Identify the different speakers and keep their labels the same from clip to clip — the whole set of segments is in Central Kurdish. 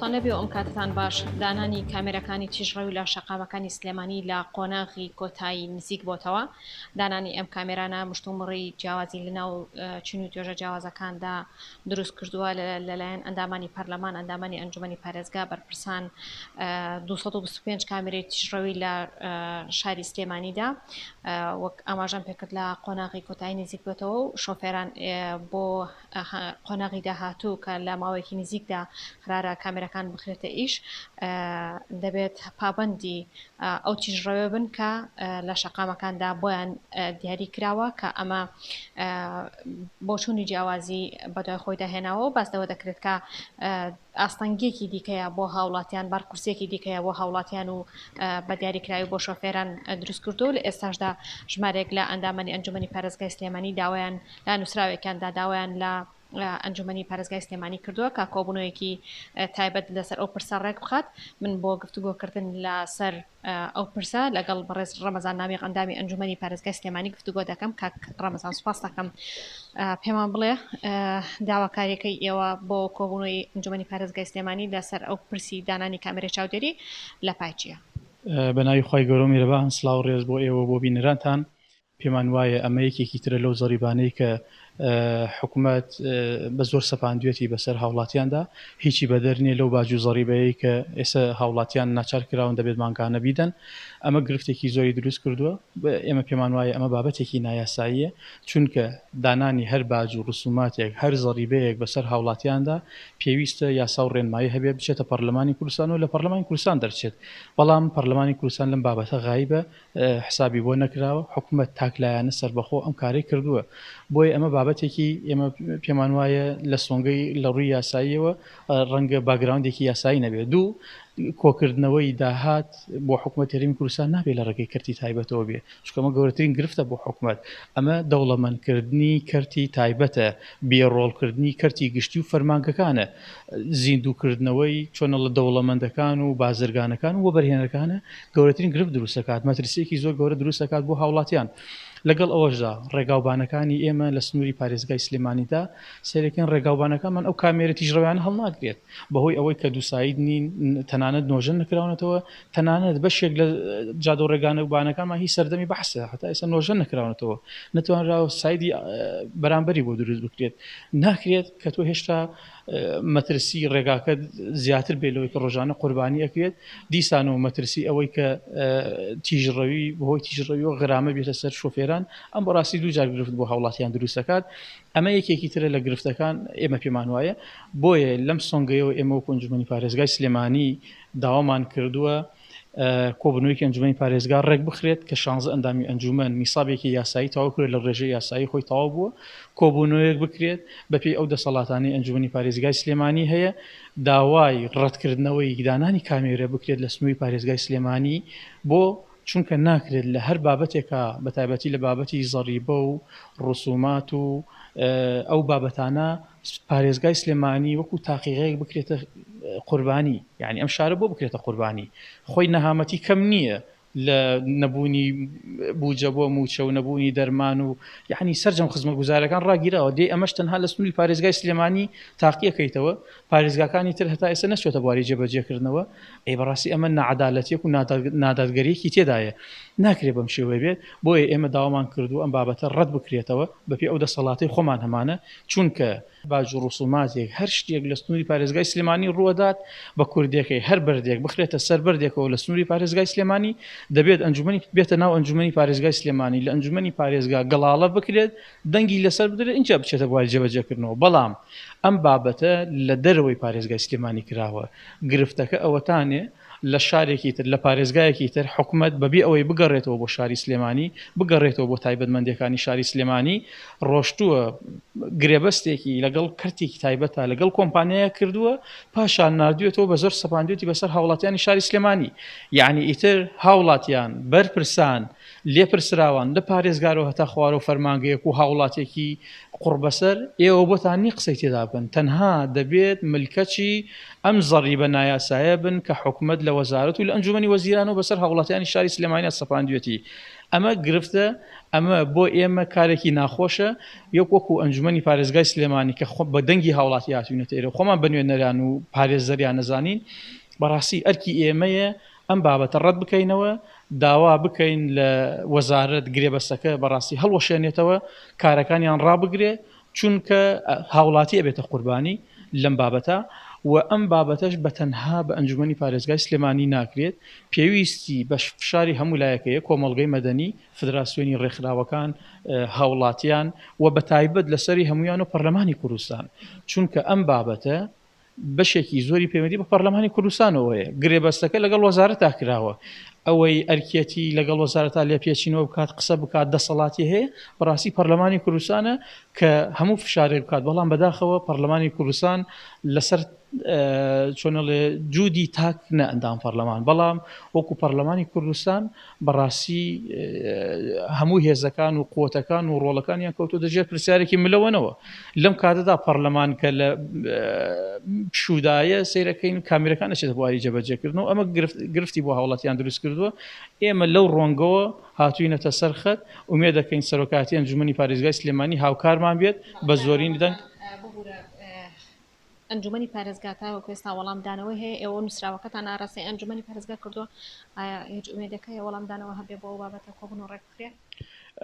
Speaker 1: سڵاوتان لێبێ و ئەم کاتەتان باش. دانانی کامێرەکانی تیژڕەوی لە شەقامەکانی سلێمانی لە قۆناغی کۆتایی نزیک بۆتەوە. دانانی ئەم کامێرانە مشتومڕی جیاوازی لەناو چین و توێژە جیاوازەکاندا دروست کردووە لەلایەن ئەندامانی پەرلەمان، ئەندامانی ئەنجومەنی پارێزگا، بەرپرسان 225 کامێرەی تیژڕەوی لە شاری سلێمانیدا وەک ئاماژەم پێکرد لە قۆناغی کۆتایی نزیک بێتەوە و شۆفێران بۆ قۆناغی داهاتوو کە لە ماوەیەکی نزیکدا قرارە کامێرەکان بخرێتە ئیش دەبێت پابەندی ئەو تیژڕەوێ بن کە لە شەقامەکاندا بۆیان دیاری کراوە کە ئەمە بۆچوونی جیاوازی بەدوای خۆیدا هێناوە و باس لەوە دەکرێت کە ئاستەنگیەکی دیکەیە بۆ هاوڵاتیان، بارقورسیەکی دیکەیە بۆ هاوڵاتیان و بە دیاریکراوی بۆ شۆفێران دروست کردووە و لە ئێستاشدا ژمارەیەک لە ئەندامانی ئەنجومەنی پارێزگای سلێمانی داوایان لە نووسراوێکیاندا داوایان لە ئەنجومەنی پارێزگای سلێمانی کردووە کە کۆبوونەوەیەکی تایبەت لەسەر ئەو پرسە ڕێک بخات. من بۆ گفتوگۆکردن لەسەر ئەو پرسە لەگەڵ بەڕێز ڕەمەزان نامیق ئەندامی ئەنجومەنی پارێزگای سلێمانی گفتوگۆ دەکەم. کاک ڕەمەزان سوپاس دەکەم. پێمان بڵێ داواکاریەکەی ئێوە بۆ کۆبوونەوەی ئەنجومەنی پارێزگای سلێمانی لەسەر ئەو پرسی دانانی کامێرەی چاودێری لە پای چییە؟
Speaker 2: بە ناوی خوای گەورە و میرەبان سڵاو و ڕێز بۆ ئێوە و بۆ بینەرانتان. پێمان وایە ئەمە یەکێکی ترە لەو زەریبانەی کە حکومەت بە زۆر سەپاندوێتی بەسەر هاوڵاتیاندا، هیچی بەدەر نییە لەو باج و زەریبەیەی کە ئێستا هاوڵاتیان ناچار کراون دەبێت مانگانە بیدەن. ئەمە گرفتێکی زۆری دروست کردووە. ئێمە پێمان وایە ئەمە بابەتێکی نایاساییە، چونکە دانانی هەر باج و ڕسوماتێک، هەر زەریبەیەک بەسەر هاوڵاتیاندا پێویستە یاسا و ڕێنمایی هەبێت، بچێتە پەرلەمانی کوردستان و لە پەرلەمانی کوردستان دەرچێت، بەڵام پەرلەمانی کوردستان لەم بابەتە غایبە. حسابی بۆ نەکراوە، حکومەت تاکلایەنە سەربەخۆ ئەم کارەی کردووە، بۆیە ئەمە بابەتێکی ئێمە پێمان وایە لە سۆنگەی لە ڕووی یاساییەوە ڕەنگە باگراوندێکی یاسایی نەبێت. دوو، کۆکردنەوەی داهات بۆ حکومەت هەرێمی کوردستان نابێت لە ڕێگەی کەرتی تایبەتەوە بێت، چونکە ئەمە گەورەترین گرفتە بۆ حکومەت، ئەمە دەوڵەمەندکردنی کەرتی تایبەتە، بێ ڕۆڵکردنی کەرتی گشتی و فەرمانگەکانە، زیندووکردنەوەی چۆنەڵە دەوڵەمەندەکان و بازرگانەکان و وەبەرهێنەرەکانە، گەورەترین گرفت دروست دەکات، مەترسییەکی زۆر گەورە دروست دەکات بۆ هاوڵاتیان. لەگەڵ ئەوەشدا ڕێگاوبانەکانی ئێمە لە سنووری پارێزگای سلێمانیدا سەیرەکەین ڕێگاوبانەکانمان ئەو کامێرە تیژڕەویانە هەڵناگرێت بەهۆی ئەوەی کە دووساید نین، تەنانەت نۆژەن نەکراونەتەوە، تەنانەت بەشێک لە جادە و ڕێگانەوبانەکانمان هی سەردەمی بەعسە هەتا ئێستا نۆژەن نەکراونەتەوە، نەتوانراوە سایدی بەرامبەری بۆ دروست بکرێت. ناکرێت کە تۆ هێشتا مەترسی ڕێگاکە زیاتر بێت لەوەی کە ڕۆژانە قوربانی ئەکرێت، دیسانەوە مەترسی ئەوەی کە تیژڕەوی بەهۆی تیژڕەویەوە غرامە بێتە سەر شۆفێران، ئەم بەڕاستی دووجار گرفت بۆ هاوڵاتیان دروست دەکات. ئەمە یەکێکی ترە لە گرفتەکان ئێمە پێمان وایە. بۆیە لەم سۆنگەیەوە ئێمە وەکو ئەنجومەنی پارێزگای سلێمانی داوامان کردووە کۆبوونەوەیەکی ئەنجومەنی پارێزگا ڕێک بخرێت کە شانزە ئەندامی ئەنجومەن نیسابێکی یاسایی تەواو کرێت لە ڕێژەی یاسایی خۆی تەواو بووە کۆبوونەوەیەک بکرێت بەپێی ئەو دەسەڵاتانەی ئەنجومەنی پارێزگای سلێمانی هەیە داوای ڕەتکردنەوەی دانانی کامێرە بکرێت لە سنووری پارێزگای سلێمانی بۆ چونکە ناکرێت لە هەر بابەتێکا بەتایبەتی لە بابەتی زەریبە و ڕسومات و ئەو بابەتانە پارێزگای سلێمانی وەکو تاقیغەیەک بکرێتە قوربانی، یانی ئەم شارە بۆ بکرێتە قوربانی؟ خۆی نەهامەتی کەم نییە لە نەبوونی بوجە بۆ مووچە و نەبوونی دەرمان و یعنی سەرجەم خزمەتگوزارەکان ڕاگیراوە، دێ ئەمەش تەنها لە سنووری پارێزگای سلێمانی تاقیەکەیتەوە، پارێزگاکانی تر هەتا ئێستا نەچووەتە بواری جێبەجێکردنەوە، ئەی بەڕاستی ئەمە ناعەدالەتیەک و نادادگەریەکی تێدایە، ناکرێت بەم شێوەیە بێت، بۆیە ئێمە داوامان کردووە ئەم بابەتە ڕەت بکرێتەوە بەپێی ئەو دەسەڵاتەی خۆمان هەمانە، چونکە باج و ڕسوماتێک هەر شتێک لە سنووری پارێزگای سلێمانی ڕووەدات بە کوردیەکەی هەر بەردێک بخرێتە سەر بەردێکەوە لە سنووری پارێزگای سلێمانی دەبێت ئەنجومەنی بێتە ناو ئەنجومەنی پارێزگای سلێمانی لە ئەنجومەنی پارێزگا گەڵاڵە بکرێت دەنگی لەسەر بدرێت ئینجا بچێتە بواری جێبەجێکردنەوە بەڵام ئەم بابەتە لە دەرەوەی پارێزگای سلێمانی کراوە گرفتەکە ئەوەتانێ لە شارێکی تر، لە پارێزگایەکی تر حکومەت بەبێ ئەوەی بگەڕێتەوە بۆ شاری سلێمانی، بگەڕێتەوە بۆ تایبەتمەندییەکانی شاری سلێمانی، ڕۆشتووە گرێبەستێکی لەگەڵ کەرتێکی تایبەتا، لەگەڵ کۆمپانیایەک کردووە، پاشان ناردوویەتەوە بە زۆر سەپاندوویەتی بەسەر هاوڵاتیانی شاری سلێمانی. یەعنی ئیتر هاوڵاتیان، بەرپرسان، لێپرسراوان لە پارێزگارەوە هەتا خوارەوە فەرمانگەیەک و هاوڵاتیەکی قوڕبەسەر ئێوە بۆتان نیە قسەی تێدا بکەن تەنها دەبێت ملکەچی ئەم زەڕیبە نایاسایە بن کە حکومەت لە وەزارەت و لە ئەنجومەنی وەزیرانەوە بەسەر هاوڵاتیانی شاری سلێمانیا سەپاندوێتی. ئەمە گرفتە، ئەمە بۆ ئێمە کارێکی ناخۆشە، یەک وەکو ئەنجومەنی پارێزگای سلێمانی کە بە دەنگی هاوڵاتی هاتوینەتە ئێرە خۆمان بە نوێنەران و پارێزەریان نەزانین، بەڕاستی ئەرکی ئێمەیە ئەم بابەتە ڕەت بکەینەوە، داوا بکەین لە وەزارەت گرێبەستەکە بەڕاستی هەڵوەشێنێتەوە، کارەکانیان ڕابگرێ، چونکە هاوڵاتی ئەبێتە قوربانی لەم بابەتە و ئەم بابەتەش بە تەنها بە ئەنجومەنی پارێزگای سلێمانی ناکرێت، پێویستی بە فشاری هەموو لایەک هەیە، کۆمەڵگەی مەدەنی، فدراسیۆنی ڕێکخراوەکان، هاوڵاتیان و بە تایبەت لەسەری هەموویان و پەرلەمانی کوردستان، چونکە ئەم بابەتە بەشێکی زۆری پەیوەندی بە پەرلەمانی کوردستانەوە هەیە، گرێبەستەکە لەگەڵ وەزارەتا کراوە، ئەوەی ئەرکیەتی لەگەڵ وەزارەتا لێپێچینەوە بکات، قسە بکات، دەسەڵاتی هەیە، بەڕاستی پەرلەمانی کوردستانە کە هەموو فشارێک بکات، بەڵام بەداخەوە پەرلەمانی کوردستان لەسەر چۆنەڵێ جودی تاک نە ئەندام پەرلەمان، بەڵام وەکو پەرلەمانی کوردستان بەڕاستی هەموو هێزەکان و قوتەکان و ڕۆڵەکانیان کەوتۆتە ژێر پرسیارێکی ملەوەنەوە. لەم کاتەدا پەڕلەمان کە لە پشوودایە سەیرەکەین کامێرەکان نەچێتە بواری جێبەجێکردنەوە، ئەمە گرفتی بۆ هاوڵاتیان دروست کردووە. ئێمە لەو ڕۆنگەوە هاتووینەتە سەر خەت، ئومێد دەکەین سەرۆکایەتی ئەنجومەنی پارێزگای سلێمانی هاوکارمان بێت بە زۆرینی دەنگ.
Speaker 1: ئەنجومەنی پارێزگا تاوەکو ئێستا وەڵامدانەوەی هەیە، ئێوە نووسراوەکەتان ئاراستەی ئەنجومەنی پارێزگا کردووە، ئایا هیچ ئومێدێک هەیە وەڵامدانەوە هەبێ بۆ ئەو بابەتە کۆبوونەوە ڕێک بخرێ؟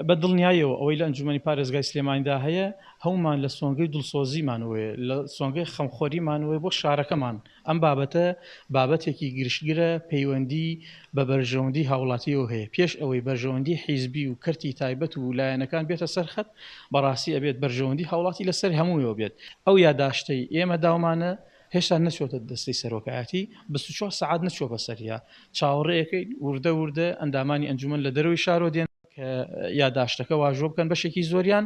Speaker 2: بە دڵنیاییەوە ئەوەی لە ئەنجومەنی پارێزگای سلێمانیدا هەیە هەموومان لە سۆنگەی دڵسۆزیمانەوەیە، لە سۆنگەی خەمخۆریمانەوەیە بۆ شارەکەمان، ئەم بابەتە بابەتێکی گشتگرە پەیوەندی بە بەرژەوەندی هاوڵاتیەوە هەیە، پێش ئەوەی بەرژەوەندی حیزبی و کەرتی تایبەت و لایەنەکان بێتە سەر خەت، بەڕاستی ئەبێت بەرژەوەندی هاوڵاتی لەسەر هەموویەوە بێت، ئەو یاداشتەی ئێمە داومانە هێشتا نەچووەتە دەستەی سەرۆکایەتی، 24 سەعات نەچووە بەسەریا، چاوەڕێیەکەین وردە وردە ئەندامانی ئەنجومەن لە دەرەوەی شارەوە دێن کە یاداشتەکە واژۆ بکەن، بەشێکی زۆریان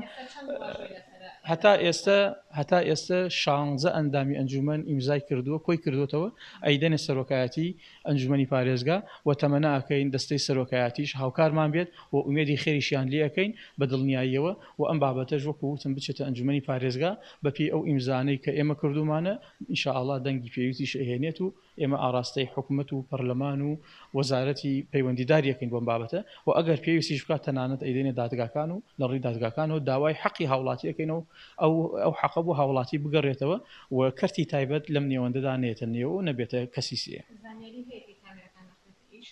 Speaker 2: هەتا ئێستا هەتا ئێستا شانزە ئەندامی ئەنجومەن ئیمزای کردووە، کۆی کردووەتەوە ئەیدەنێ سەرۆکایەتی ئەنجومەنی پارێزگا و تەمەنا ئەکەین دەستەی سەرۆکایەتیش هاوکارمان بێت و ئومێدی خێریشیان لێ ئەکەین بە دڵنیاییەوە و ئەم بابەتەش وەکو وتم بچێتە ئەنجومەنی پارێزگا بە پێی ئەو ئیمزانەی کە ئێمە کردوومانە ان شاء اللە دەنگی پێویستیش ئەهێنێت و ئێمە ئاڕاستەی حکومەت و پەرلەمان و وەزارەتی پەیوەندیداری ئەکەین بۆم بابەتە و ئەگەر پێویستیش بکات تەنانەت ئەیدەینە دادگاکان و لە ڕێی دادگاکانەوە داوای حەقی هاوڵاتی ئەکەین و ئەو ئەو حەقە بۆ هاوڵاتی بگەڕێتەوە و کەرتی تایبەت لەم نێوەندەدا نەیەتە نێو و نەبێتە کەسی سێیەم.
Speaker 1: زانیاری هەیە کەی کامێرەکان دەخرێتە ئیش؟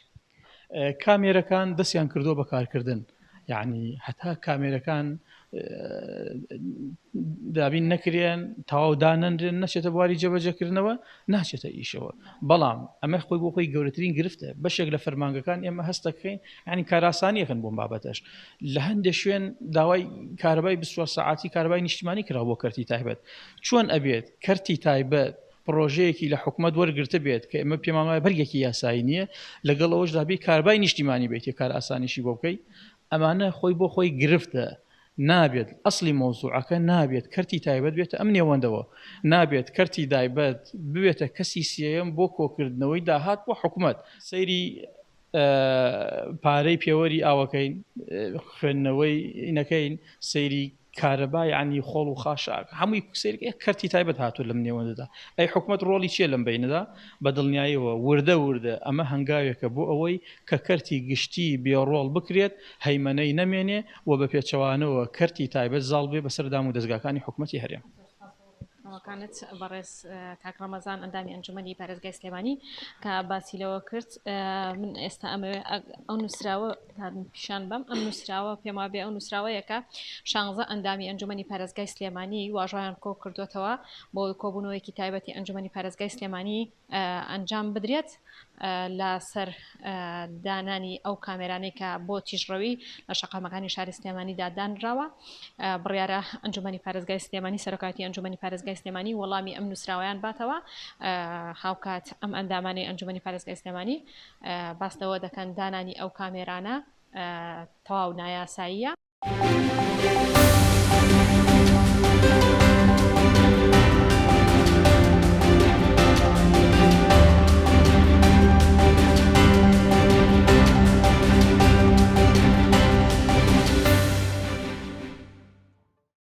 Speaker 2: کامێرەکان دەستیان کردووە بە کارکردن یعنی هەتا کامێرەکان دابین نەکرێن تەواو دانەنرێن نەچێتە بواری جێبەجێکردنەوە ناچێتە ئیشەوە بەڵام ئەمە خۆی بۆ خۆی گەورەترین گرفتە بەشێک لە فەرمانگەکان ئێمە هەستەکەین ینی کاراسانیەکەن بۆم بابەتەش لە هەندێک شوێن داوای کارەبای 24 سەعاتی کارەبای نیشتیمانی کرا بۆ کەرتی تایبەت چۆن ئەبێت کەرتی تایبەت پڕۆژەیەکی لە حکومەت وەرگرتبێت کە ئێمە پێمان وایە بەرگێکی یاسایی نییە لەگەڵ ئەوەشدا بێ کارەبای نیشتیمانی بێت کار ئاسانیشی بۆ بکەی ئەمانە خۆی بۆ خۆی گرفتە نابێت ئەسلی مەوزوعەکە نابێت کەرتی تایبەت بێتە ئەم نێوەندەوە نابێت کەرتی دایبەت ببێتە کەسی سێیەم بۆ کۆکردنەوەی داهات بۆ حکومەت سەیری پارەی پێوەری ئاوەکەین خوێندنەوەی نەکەین سەیری کارەبا یانی خۆڵ و خاشاک هەمووی سەیرکە یەک کەرتی تایبەت هاتووە لەم نێوەندەدا ئەی حکومەت ڕۆڵی چییە لەم بەینەدا بە دڵنیاییەوە وردە وردە ئەمە هەنگاوێکە بۆ ئەوەی کە کەرتی گشتی بێ ڕۆڵ بکرێت هەیمەنەی نەمێنێ و بە پێچەوانەوە کەرتی تایبەت زاڵ بێ بەسەر دام و دەزگاکانی حکومەتی هەرێم.
Speaker 1: ڕوونکردنەوەکانت بەڕێز کاک ڕەمەزان ئەندامی ئەنجومەنی پارێزگای سلێمانی کە باسی لەوە کرد من ئێستا ئەمەوێ ئەو نووسراوە پیشان بەم ئەم نووسراوە پێم وابێ ئەو نووسراوەیەکە شانزە ئەندامی ئەنجومەنی پارێزگای سلێمانی واژۆیان کۆ کردوێتەوە بۆ کۆبوونەوەیەکی تایبەتی ئەنجومەنی پارێزگای سلێمانی ئەنجام بدرێت لەسەر دانانی ئەو کامێرانەی کە بۆ تیژڕەوی لە شەقامەکانی شاری سلێمانیدا دانراوە بڕیارە ئەنجومەنی پارێزگای سلێمانی سەرۆکاتی ئەنجومەنی پارێزگای سلێمانی وەڵامی ئەم نووسراوەیان باتەوە هاوکات ئەم ئەندامانەی ئەنجومەنی پارێزگای سلێمانی باس لەوە دەکەن دانانی ئەو کامێرانە تەواو نایاساییە.